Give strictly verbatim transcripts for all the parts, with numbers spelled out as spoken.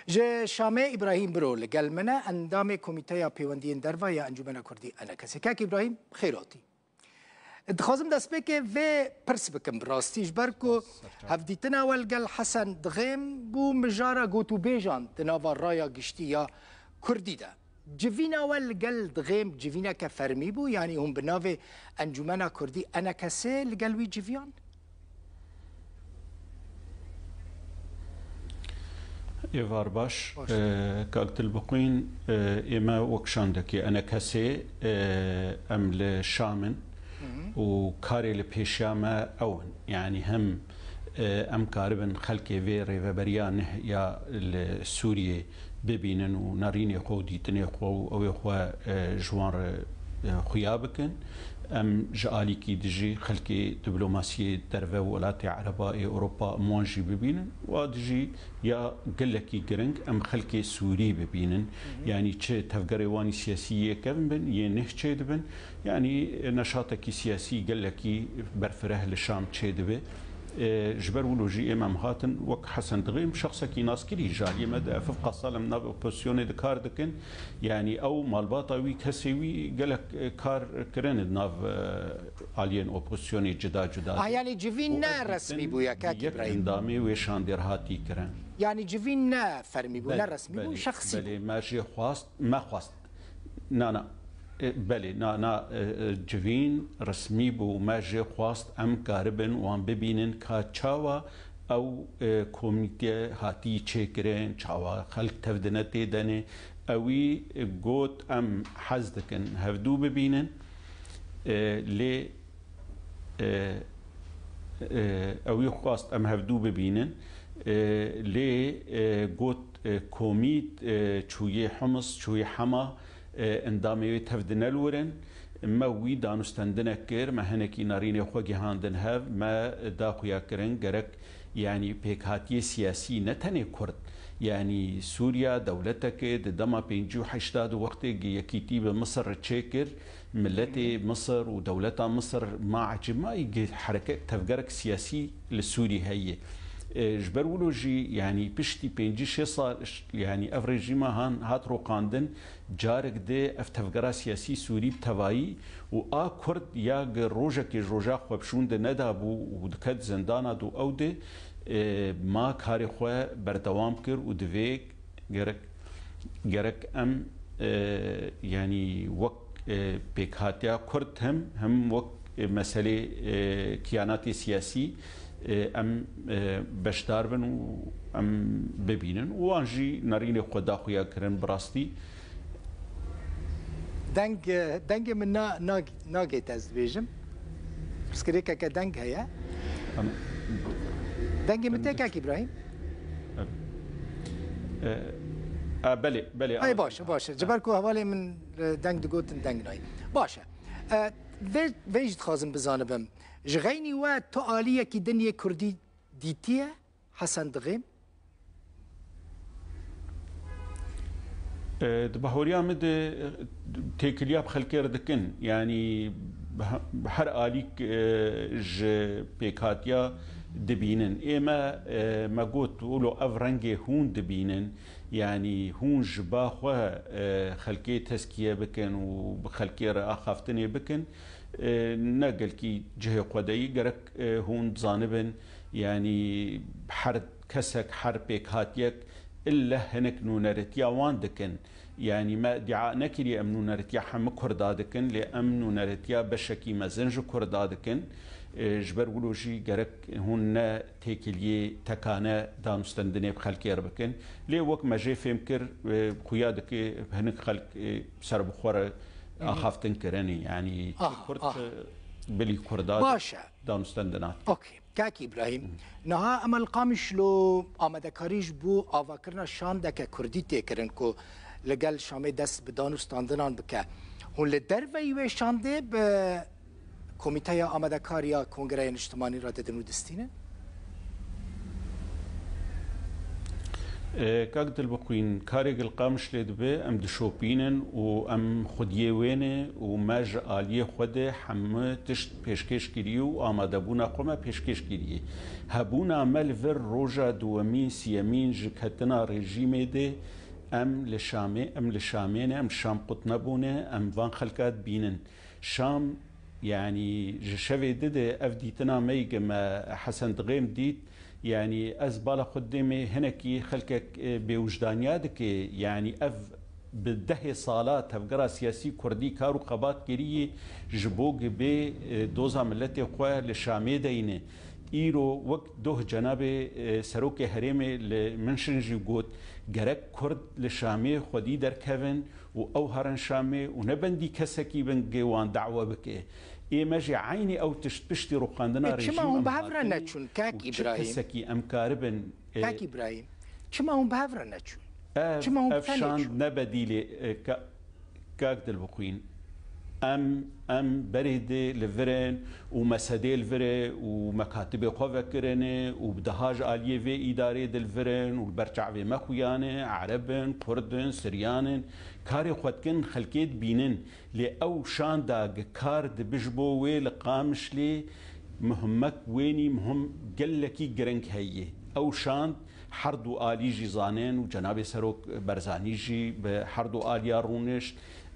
Ji Şamê Îbrahîm Biro li gel min e, endamê Komîteya Pêwendiyên Derve ya Encûmena Kurdî, ENKSê. Kak Îbrahîm, xêr hatî. Dixwazim destpêkê vê pirs bikim, bi rastî ji ber ku hevdîtina we li gel Hesen Dixêm bû mijara gotûbêjan di nava raya giştî ya Kurdî de. Civîna we li gel Dixêm civîneke fermî bû, yanî hûn bi navê Encûmena Kurdî, ENKSê, li gel wî civiyan? Êvar baş. Baş. E, Kak Dilbiqîn, e, ê me wek şandekî ENKSê, e, em li Şam in û karê li pêşiya me ew in. Yanî hem, e, em karibin xelkê vê rêveberiya neh ya li Sûriyê bibînin û nerînê xwe û dîtinê xwe û ew ê xwe, e, ji wan re, e, xuya bikin. Em ji alîkî dijî xelkê diplomasiyê derve û welatê Ereba ê Ewropa em wan jî bibînin. Wa dijî ya gelekî giring em xelkê Sûrî bibînin. Hı hı. Yanî çi tevgerê wan î siyasî yê kevn bin, yê neh çêdibin. Yanî neşatekî siyasî gelekî berfireh li Şam çêdibe. E, ji ber wilo jî ême em hatin wek Hesen Dixêm şexsekî naskirî ji aliyê me de. Ev hevqa sal em nav opozisyonê de kar dikin. Yanî ew malbata wî, kesê wî gelek, e, kar kirine di nav, e, aliyên opozisyonê cuda cuda de. Ah, yanî civîn û ne ev resmî dîtin bûye, bi Kak yek Îbrahîm? Endamê wê şandê re hatî kirin. Yanî civîn ne fermî bû, ne Belê, resmî bû, belê, şexsî bû. Belê, me jê xwast, me xwast. Na, na. E, belê, na, na, e, e, civîn resmî bû. Me jê xwast em karibin wan bibînin ka çawa ew, e, komîte hatî çêkirin, çawa xelk tevdine tê denê. Ewî, e, got, em hez dikin hevdû bibînin. E, lê, e, e, ewî xwast em hevdû bibînin. E, lê, e, got, e, komît, e, çûyê Hims, çûyê Hema, e, endamê wê tev di nelwirin. Me wî danûstendine kir, me hinekî nerînê xwe gihandin hev, me da xuya kirin, gerek, yanî pêkhatiyê siyasî ne tenê Kurd, yanî Sûriya dewleteke di dema pêncî û heşta de wextê Yekîtî bi Misir re çêkir, miletê Misir û dewleta Misir ma ecib mayî gi-, hereke-, tevgerek siyasî li Sûrî heye. E, ji ber wilo jî, yanî piştî pêncî şêst sal, yanî ev rejîma han hat roqandin, carek di ev tevgera siyasî Sûrî bi tevayî û a Kurd ya gi rojekê ji roja xwe bi şûn de nedabû û diket zindana de û ew de, e, ma karê xwe berdewam kir û divê gerek, gerek em, e, yanî wek, e, pêkhatiya Kurd hem, hem wek, e, meselê, e, kiyanatê siyasî, e, em, e, beşdar bin û em bibînin û wan jî nerînê xwe daxuya kirin bi rastî. Deng, e, dengê min na-, na-, nagêt ez dibêjim. Pirsgirêkeke deng heye. Em, Dengê min em tê, Kak Îbrahîm? E, e, belê, belê, Ay, a- baş e, baş e. Ji ber ku hevalê min, e, deng digotin, deng nayê. Baş e. E, vê, vê jî dixwazim bizanibim. Ji xeynî we tu aliyekî din yê Kurdî dîtiye, Hesen Dixêm? E, di bahweriya min de, e, têkiliya bi xelkê re dikin. Yanî he-, her alîk, e, ji pêkhatiya dibînin. Ê me, e, me got, wilo ev rengê hûn dibînin. Yanî hûn ji ba xwe, e, xelkê tezkiye bikin û bi xelkê re axaftinê bikin. E, ne gelkî cihê xwe de yî, gerek, e, hûn zanibin, yanî her kesek, her pêkhatiyek ille hinek nûneretiya wan dikin. Yanî me îdia nekiriye em nûneretiya hemû Kurda dikin, lê em nûneretiya beşekî mezin ji Kurda dikin. E, ji ber wilo jî gerek hûn ne têkiliyê tekane danûstendinê bi xelkê re bikin. Lê wek me jê fêm kir, e, xuya dike hinek xelk, e, ser bi xwe re axaftin kirinî. Yanî Aha, Kurd, aha. e, bilî Kurda Baş e. danûstendina. Okey. Kak Îbrahîm, niha em li Qamişlo amadekarî ji bo avakirina şandeke Kurdî tê kirin ku li gel Şamê dest bi danûstandinan bike. Hûn li derveyî wê şandê bi Komîteya Amadekar ya Kongreya Niştimanî re didin û distînin? E, kak Dilbixwîn, karê gil Qamişlê dibe, em dişopînin û em xwediyê wê ne û me ji aliyê xwe de hemû tişt pêşkêş kiriye û amadebûna xwe me pêşkêş kiriye. Hebûna me li vir roja duwemîn, siyemîn ji ketina rejîmê de, em li Şamê, em li Şamê ne, em Şam qut nebûne, em van xelka dibînin. Şam, yanî ji şevê di de ev dîtina me yî ge me Hesen Dixêm dît, yanî ez bala xwe dêmê hinekî xelkek, e, bêwijdaniya dike, yanî ev bi dehê sala tevgera siyasî kurdî kar û xebat kirî ji bo ge bê, e, doza miletê xwe li Şamê deyne. Îro wek doh cenabê, e, serokê herêmê li Minşin jî got, gerek kurd li Şamê xwedî derkevin û ew herin Şamê û ne bendî kesekî bin ge wan dawe bike. Ê me jî eynî ew tişt piştî rûxandina E, çima rejîm hûn em bi hev re hatin neçûn, kak û çi Îbrahîm? Kesekî em karibin, e, Kak Îbrahîm, çima hûn bi hev re neçûn? Ev, Çima hûn bi ev te şand neçûn? Ne bedîlê, e, ka-, kak Dilbixwîn. Em, em berê de li vir in û mesedê li vir e û mekatibê xwe vekirine û bi deha ji aliyê vê îdarê de li vir in û li ber çavê me xuyan e, Ereb in, Kurd in, Siryan in. Karê xwe dikin, xelkê dibînin. Lê ew şanda ge kar dibe ji bo wê li Qamişlê muhimmek wênî muhim gelekî giring heye. Ew şand her du alî jî zanin û cenabê Serok Barzanî jî bi her du aliya rûnişt.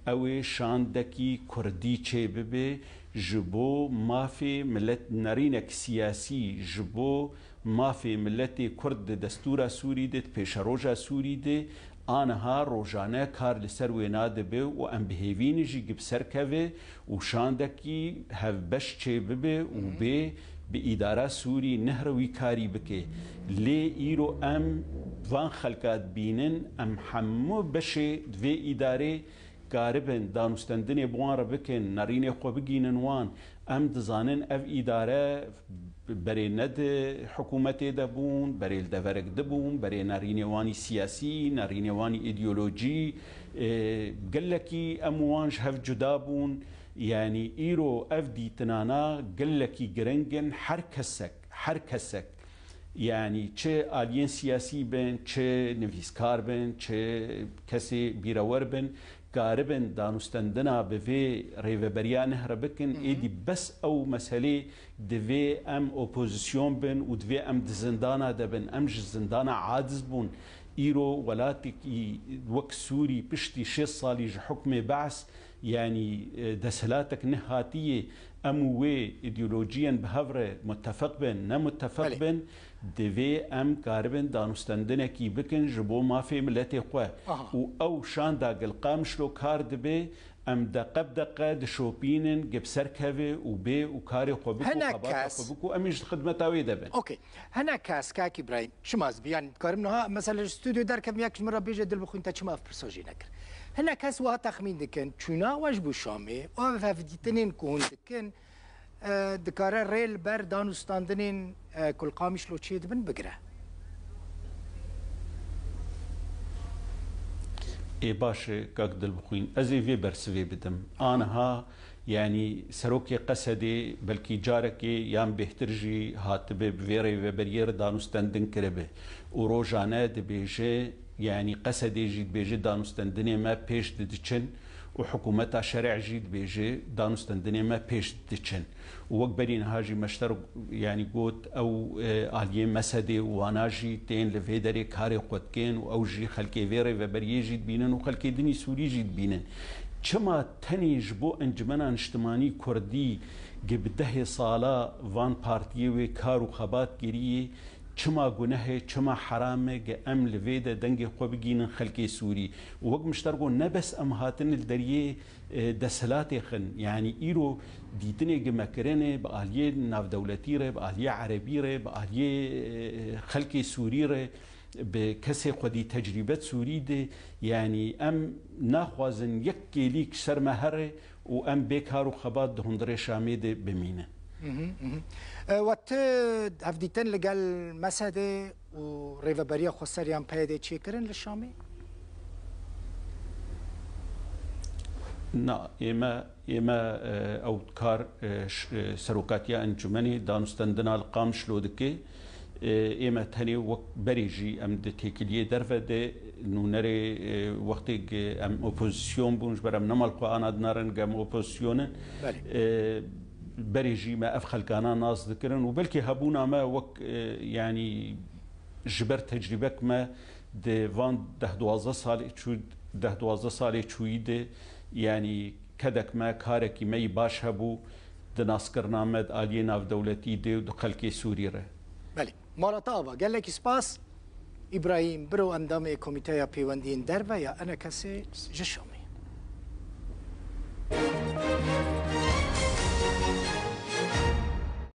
Ew ê şandekî kurdî çêbibe ji bo mafê milet, nerînek siyasî, ji bo mafê miletê kurd di destûra Sûrî de, di pêşeroja Sûrî de, aniha rojane kar li ser wê nadibe û em bi hêvî ne jî ge bi ser keve û şandekî hevbeş çêbibe û bê bi îdara Sûrî nehre wî karî bike. Lê îro em van xelka dibînin, em hemû beşê di vê îdarê karibin danûstendinê bi wan re bikin, nerînê xwe bigînin wan. Em dizanin ev îdare berê ne di hikûmetê de bûn, berê li deverek de bûn, berê nerînê wanî siyasî, nerînê wanî îdeolojî, e, gelekî em û wan ji hev cuda bûn. Yanî îro ev dîtinana gelekî giring in. Her kesek, her kesek, yanî çi aliyên siyasî bin, çi nivîskar bin, çi kesê bîrewer bin, karibin danûstendina bi vê rêveberiya nehre bikin, êdî bes ew meselê divê em opozîsyon bin û divê em di zindana de bin. Em ji zindana aciz bûn. Îro welatekî wek Sûrî piştî şêst salî ji hukmê Be's, yanî, e, desthilatek nehatiyê, em û wê îdeolojiyên bi hev re mutefeq bin, ne mutefeq Belê. bin, divê em karibin danûstendinekî bikin ji bo mafê miletê xwe. Aha. Û ew şanda gil Qamişlo kar dibe, em deqe bi deqe dişopînin, ge bi ser keve û bê û karê xwe biko, Hinek xebata kes xwe biko, em ê ji xidmeta wê de bin. Okey. Hinek kes, kak Îbrahîm, çima ez bi, yanî dikarim niha mesela ji stûdyo derkevim, yek ji min re bêje, Dilbixwîn, te çima ev pirsa jî nekir? Hinek kes wiha texmîn dikin, çûna we ji bo Şamê û ev hevdîtinên ku hûn dikin, e, dikare rê li ber danûstandinên, e, ku li Qamişlo çêdibin bigire. Ê baş e, kak Dilbixwîn, ez ê vê bersivê bidim. Aniha, yanî serokê Qesedê belkî carekê yan bêhtir jî hatibe bi vê rêveberiyê re danûstendin kiribe û rojane dibêje, yanî Qesedê jî dibêje danûstendinê me pêş didiçin û hikûmeta şerê jî dibêje danûstendinê me pêş diçin. Û wek berî niha jî me ji te re, yanî got, ew, e, aliyê Mesedê û wana jî tên li vê derê karê xwe dikin û ew jî xelkê vê rêveberiyê jî dibînin û xelkê din î Sûrî jî dibînin. Çima tenê ji bo Encumena Niştimanî Kurdî ge bi dehê sala van partiyê wê kar û xebat kirî, çima guneh e, çima heram e, ge em li vê de dengê xwe bigînin xelkê Sûrî? Û wek min ji te re got, ne bes em hatin li deriyê, e, desthilatê xin, yanî îro dîtinê ge me kirine bi aliyê navdewletî re, bi aliyê erebî re, bi aliyê, e, xelkê Sûrî re, bi kesê xwedî tecrîbet Sûrî de, yanî em naxwazin yek kêlîk ser me here û em bê kar û xebat di hundirê Şamê de bimînin. Mhm, mhm. E, we ti hevdîtin li gel Mesedê û rêveberiya xweser yan P Y D'ê çêkirin li Şamê? Na, ê me, ê me, e, ew kar, e, ş-, e, serokatiya encûmenê danûstendina li Qamişlo dike. E, ême tenê wek berê jî em di têkiliyê derve de nûnerê, e, wextê em opozîsyon bûn, ji ber em ne malxwe ana dinarin, em opozîsyon in. Belê. E, berê jî me ev xelkana nas dikirin û belkî hebûna me wek, e, yanî ji ber tecrîbek me di van deh duwazdeh salê çû, deh duwazdeh salê çûyî de, yanî kedek me, karekî me yî baş hebû di naskirina me di aliyê navdewletî de û di xelkê Sûrî re. Belê. Mala te ava. Gelekî spas. Îbrahîm Biro, endamê Komîteya Pêwendiyên Derve ya ENKSê ji Şamê.